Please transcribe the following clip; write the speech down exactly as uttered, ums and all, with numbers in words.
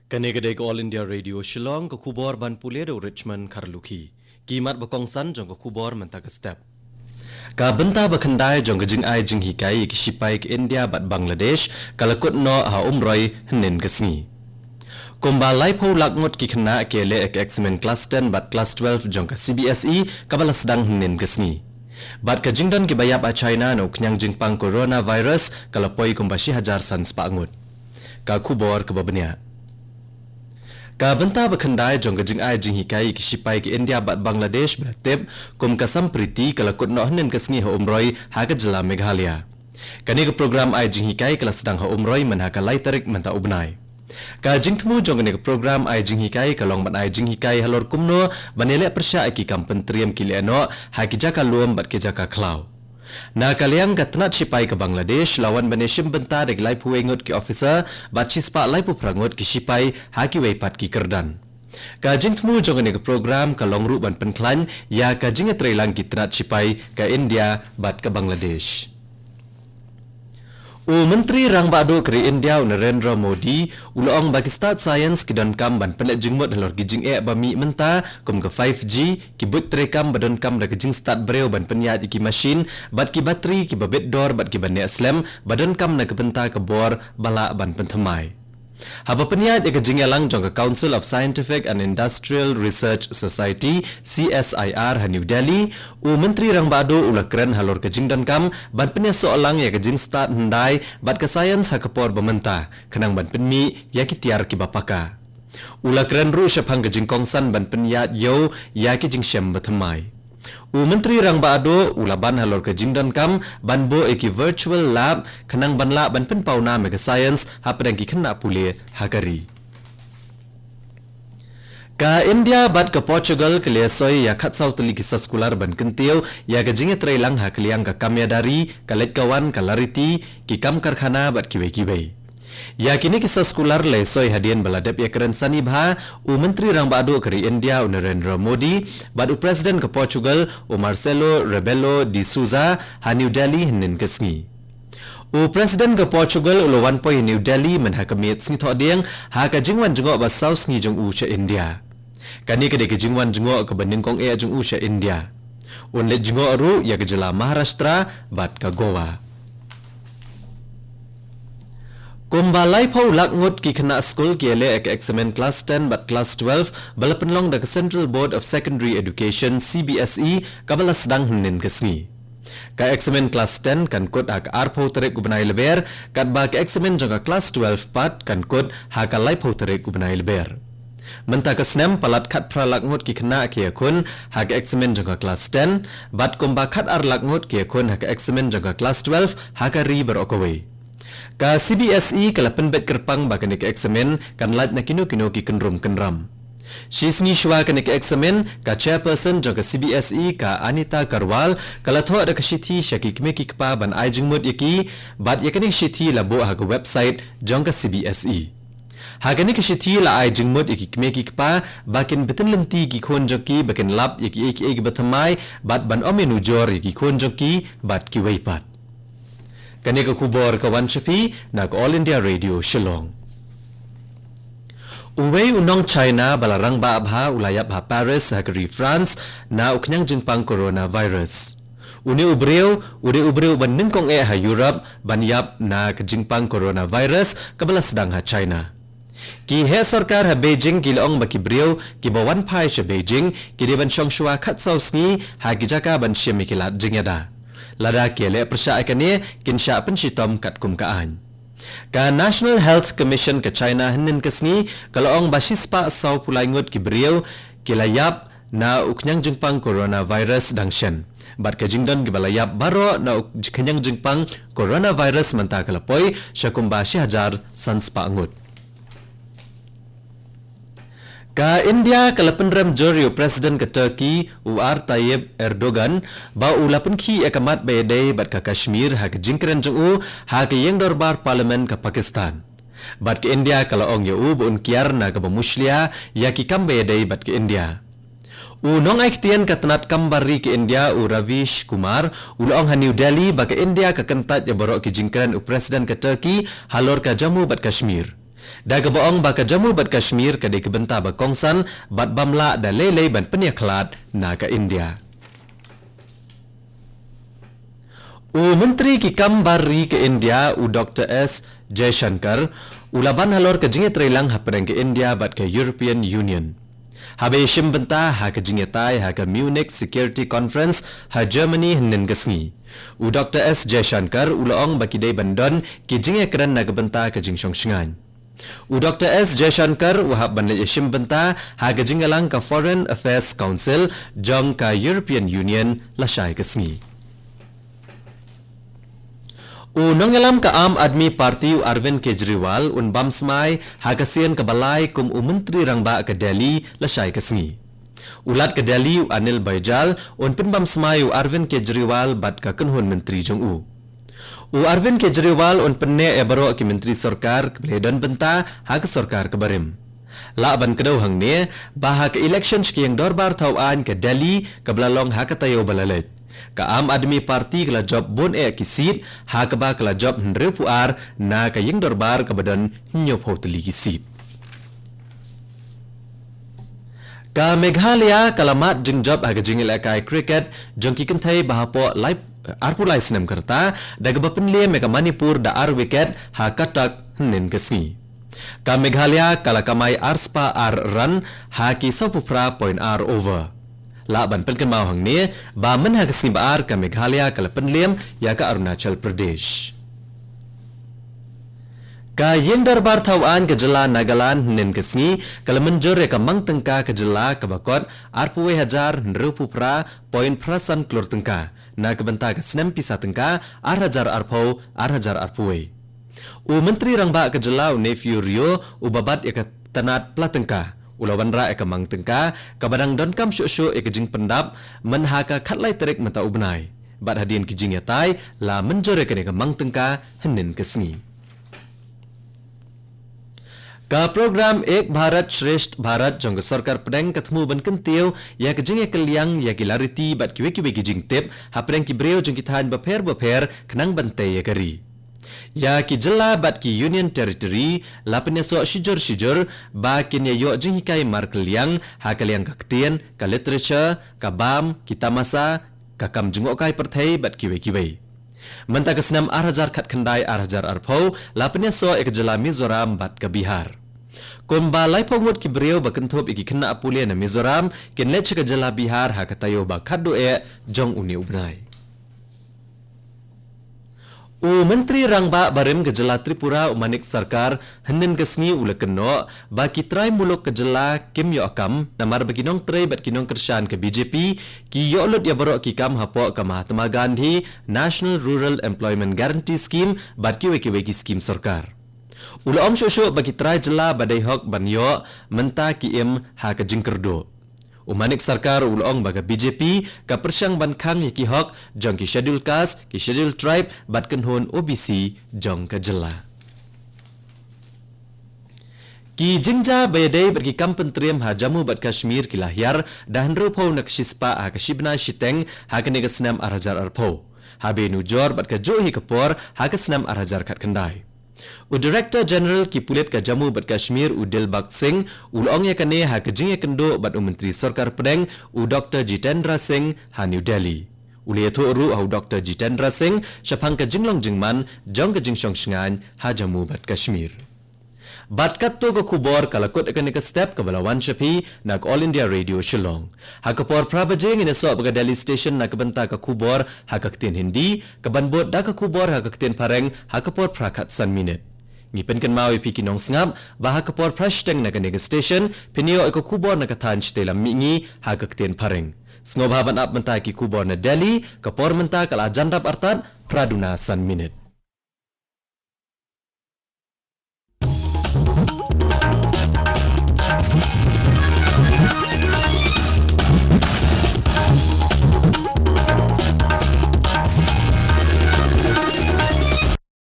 Kane ka dei ka All India Radio Shillong, ka khubor ban pule da u Richmond Kharlukhi. Ki mat ba kongsan jong ka khubor mynta ka step. Ka bynta ba khyndai jong ka jingai jinghikai ïa ki shipai ka India bad Bangladesh ka la kut noh ha Umroi hynnin ka sngi. Kumba laiphew lak ngut ki khynnah ki leh ka eksamin klas ten bad klas twelve jong ka C B S E kaba la sdang hynnin ka sngi. Bad ka jingdon kiba ïap ha China na u khñiang jingpang coronavirus ka la poi kumba shi hajar san spah ngut. Ka khubor kaba bniah. Ka bynta ba khyndai jong ka jingai jinghikai ïa ki shipai ka India bad Bangladesh ba la tip kum ka Sampriti ka la kut noh hynnin ka sngi ha Umroi ha ka jylla Meghalaya. Kane ka program ai jinghikai ka la sdang ha Umroi mynha ka lai tarik mynta u bnai. Ka jingthmu jong kane ka program ai jinghikai ka long ban ai jinghikai halor kumno ban ïaleh pyrshah ïa ki kam pyntriem ki lehnoh ha ki jaka lum bad ki jaka khlaw. Na ka liang ka tnat shipai ka Bangladesh la wan ban ïashim bynta da ki laiphew wei ngut ki officer bad shi spah laiphew phra ngut ki shipai ha kiwei pat ki kyrdan. Ka jingthmu jong kane ka program ka long ruh ban pynkhlaiñ ïa ka jingïatreilang ki tnat shipai ka India bad ka Bangladesh. U Myntri Rangbah Duh ka ri India u Narendra Modi u la ong ba ki stad science ki donkam ban pynleit jingmut halor ki jingeh ba mih mynta kum ka five G, ki buit treikam ba donkam da ka jingstad briew ban pynïaid ïa ki machine bad ki battery kiba bit dor bad kiba neh slem ba donkam na ka bynta ka bor ba lah ban pynthymmai. Haba pynïaid ïa ka jingïalang jong ka Council of Scientific and Industrial Research Society, C S I R, ha New Delhi, u Myntri Rangbah Duh u la kren halor ka jingdonkam ban pynïasoh lang ïa ka jingstad hyndai bad ka science ha ka por ba mynta khnang ban pynmih ïa ki tiar kiba paka. U la kren ruh shaphang ka jingkongsan ban pynïaid ïew ïa ki jingshem ba thymmai. U Myntri Rangbah Duh u la ban halor ka jingdonkam ban buh ïa ki virtual lab khnang ban lah ban pynpaw nam ïa ka science hapdeng ki khynnah pule ha ka ri. Ka India bad ka Portugal ki la soi ïa khatsaw tylli ki soskular ban kyntiew ïa ka jingïatreilang ha ka liang ka kam ïada ri, ka leit ka wan, ka lariti, ki kam karkhana bad kiwei kiwei. Ïa kine ki soskular la soi hadien ba la dep ïakren sani bha u Myntri Rangbah Duh ka ri India u Narendra Modi bad u President ka Portugal u Marcelo Rebelo de Sousa ha New Delhi hynnin ka sngi. U President ka Portugal u la wan poi ha New Delhi mynha ka miet sngi Thohdieng ha ka jingwan jngoh ba saw sngi jong u sha India. Kane ka dei ka jingwan jngoh kaba nyngkong eh jong u sha India. Un leit jngoh ruh ïa ka jylla Maharashtra bad ka Goa. Kumba laiphew lak ngut ki khynnah skul ki leh ka eksamin klas ten bad klas twelve ba la pynlong da ka Central Board of Secondary Education, C B S E, kaba la sdang hynnin ka sngi. Ka eksamin klas ten kan kut ha ka arphew tarik u bnai Lber, katba ka eksamin jong ka klas twelve pat kan kut ha ka laiphew tarik u bnai Lber. Mynta ka snem palat khatphra lak ngut ki khynnah ki ïakhun ha ka eksamin jong ka klas ten, bad kumba khatar lak ngut ki ïakhun ha ka eksamin jong ka klas twelve ha ka ri baroh kawei. Ka C B S E ka la pynbeit kyrpang ba kane ka eksamin kan lait na kino kino ki kynrum kynram. Shi sngi shuwa kane ka eksamin, ka chairperson jong ka C B S E ka Anita Karwal ka la thoh da ka shithi sha ki kmie ki kpa ban ai jingmut ïa ki, bad ïa kane ka shithi la buh ha ka website jong ka C B S E. Ha kane ka shithi la ai jingmut ïa ki kmie ki kpa ba kin bteng lynti ïa ki khun jong ki ba kin lap ïa kiei kiei kiba thymmai bad ban ym ïanujor ïa ki khun jong ki bad kiwei pat. Kane ka khubor ka wan sha phi na ka All India Radio Shillong. Uwei u nong China ba la rangbah bha u la ïap ha Paris ha ka ri France na u khñiang jingpang coronavirus. Une u briew u dei u briew ba nyngkong eh ha Europe ban ïap na ka jingpang coronavirus kaba la sdang ha China. Ki heh sorkar ha Beijing ki la ong ba ki briew kiba wan phai sha Beijing ki dei ban shong shuwa khatsaw sngi ha ki jaka ban shim ïa ki lad jingïada. Lada ki leh pyrshah ïa kane, kin shah pynshitom katkum ka aiñ. Ka National Health Commission ka China hynnin ka sngi ka la ong ba shispah sawphew lai ngut ki briew ki la ïap na u khñiang jingpang coronavirus dang shen. Bad ka jingdon kiba la ïap baroh na u khñiang jingpang coronavirus mynta ka la poi sha kumba shi hajar san spah ngut. Ka India ka la pynrem jur ïa u President ka Turkey, u Ar Tayyip Erdogan, ba u la pynkhih ïa ka mat ba ïadei bad ka Kashmir ha ka jingkren jong u ha ka ïing dorbar Parliament ka Pakistan. Bad ka India ka la ong ïa u ba un kiar na kaba mushlia ïa ki kam ba ïadei bad ka India. U nongai ktien ka tnat kam bar ri ka India, u Ravish Kumar, u la ong ha New Delhi ba ka India ka kyntait ïa baroh ki jingkren u President ka Turkey halor ka Jammu bad Kashmir. Da kaba ong ba ka Jammu bad Kashmir ka dei ka bynta ba kongsan bad bym lah da lei lei ban pynïakhlad na ka India. U Myntri ki kam bar ri ka India, u Doctor S Jaishankar, u la ban halor ka jingïatreilang hapdeng ka India bad ka European Union, haba ïashim bynta ha ka jingïatai ha ka Munich Security Conference ha Germany hynnin ka sngi. U Doctor S Jaishankar u la ong ba ki dei ban don ki jingïakren na ka bynta ka jingshong shngaiñ. U Doctor S Jaishankar u hap ban leit ïashim bynta ha ka jingïalang ka Foreign Affairs Council jong ka European Union lashai ka sngi. U nongïalam ka Aam Aadmi Party, u Arvind Kejriwal, un bam smai ha ka sien kaba lai kum u Myntri Rangbah ka Delhi lashai ka sngi. U Lat ka Delhi, u Anil Baijal, un pynbam smai u Arvind Kejriwal bad ka kynhun myntri jong u. U Arvind Kejriwal un pynneh ïa baroh ki myntri sorkar kiba la don bynta ha ka sorkar kaba rim. Lah ban kdew hangne ba ha ka election sha ka ïing dorbar thaw aiñ ka Delhi kaba la long ha ka taïew ba la leit, ka Aam Aadmi Party ka la jop bun eh ki seat, ha kaba ka la jop hynriewphew ar na ka ïing dorbar kaba don hynñiewphew tylli ki seat. Ka Meghalaya ka la mad jingjop ha ka jingïalehkai cricket jong ki kynthei ba hapoh lai, arphew lai snem ka rta, da kaba pynliem ïa ka Manipur da ar wicket ha Cuttack hynnin ka sngi. Ka Meghalaya ka la kamai ar spah ar run ha ki sawphew phra point ar over. Lah ban pynkynmaw hangne ba mynha ka sngi ba ar ka Meghalaya ka la pynliem ïa ka Arunachal Pradesh. Ka ïing dorbar thaw aiñ ka jylla Nagaland hynnin ka sngi ka la mynjur ïa ka mang tyngka ka jylla kaba kot arphew wei hajar hynriewphew phra point phra san klur tyngka na ka bynta ka snem pisa tyngka ar hajar arphew, ar hajar arphew wei. U Myntri Rangbah ka jylla, u Neiphiu Rio, uba bat ïa ka tnat pla tyngka, u la wanrah ïa ka mang tyngka kaba dang donkam shuh shuh ïa ka jingpyndap mynha ka khatlai tarik mynta u bnai, bad hadien ki jingïatai la mynjur ïa kane ka mang tyngka hynnin ka sngi. Ka program Ek Bharat Shreshtha Bharat jong ka sorkar pdeng ka thmu ban kyntiew ïa ka jingïakylliang ïa ki lariti bad kiwei kiwei ki jingtip hapdeng ki briew jong ki thaiñ bapher bapher khnang ban tei ïa ka ri. Ïa ki jylla bad ki Union Territory la pynïasoh shijur shijur ba kin ïa ïoh jinghikai markylliang ha ka liang ka ktien, ka literature, ka bam, ki tamasa, ka kam jngohkai pyrthei bad kiwei kiwei. Mynta ka snem ar hajar khatkhyndai ar hajar arphew la pynïasoh ïa ka jylla Mizoram bad ka Bihar. Kumba laiphew ngut ki briew ba kynthup ïa ki khynnah pule na Mizoram kin leit sha ka jylla Bihar ha ka taïew ba khatduh eh jong une u bnai. U Myntri Rangbah barim ka jylla Tripura, u Manik Sarkar, hynnin ka sngi u la kynnoh ba ki trai muluk ka jylla kim ïoh kam namar ba ki nongtrei bad ki nongkyrshan ka B J P ki ïoh lut ïa baroh ki kam hapoh ka Mahatma Gandhi National Rural Employment Guarantee Scheme bad kiwei kiwei ki skim sorkar. U la ong shuh shuh ba ki trai jylla ba dei hok ban ïoh mynta ki im ha ka jingkyrduh. U Manik Sarkar u la ong ba ka B J P ka pyrshang ban khang ïa ki hok jong ki Scheduled Caste, ki Scheduled Tribe bad kynhun O B C jong ka jylla. Ki jingjia ba ïadei bad ki kam pyntriem ha Jammu bad Kashmir ki la hiar da hynriewphew na ka shispah ha ka shi bnai shiteng ha kane ka snem ar hajar arphew, haba ïanujor bad kajuh hi ka por ha ka snem ar hajar khatkhyndai. U Director General ki pulit ka Jammu bad Kashmir, u Dilbagh Singh, u la ong ïa kane ha ka jingïakynduh bad u Myntri Sorkar Pdeng, u Doctor Jitendra Singh, ha New Delhi. U la ïathuh ruh ha u Doctor Jitendra Singh shaphang ka jinglong jingman jong ka jingshong shngaiñ ha Jammu bad Kashmir. Bad katto ka khubor ka la kut ha kane ka step kaba la wan sha phi na ka All India Radio Shillong. Ha ka por phra baje ngin ïasoh bad ka Delhi Station na ka bynta ka khubor ha ka ktien Hindi, kaban bud da ka khubor ha ka ktien Phareng ha ka por phra khatsan minit. Ngi pynkynmaw ïa phi ki nongsngap ba ha ka por phra shiteng na kane ka station phin ïoh ïa ka khubor na ka thaiñ shatei lam mihngi ha ka ktien Phareng. Sngewbha ban ap mynta ki khubor na Delhi, ka por mynta ka la jan dap artat phra duna san minit.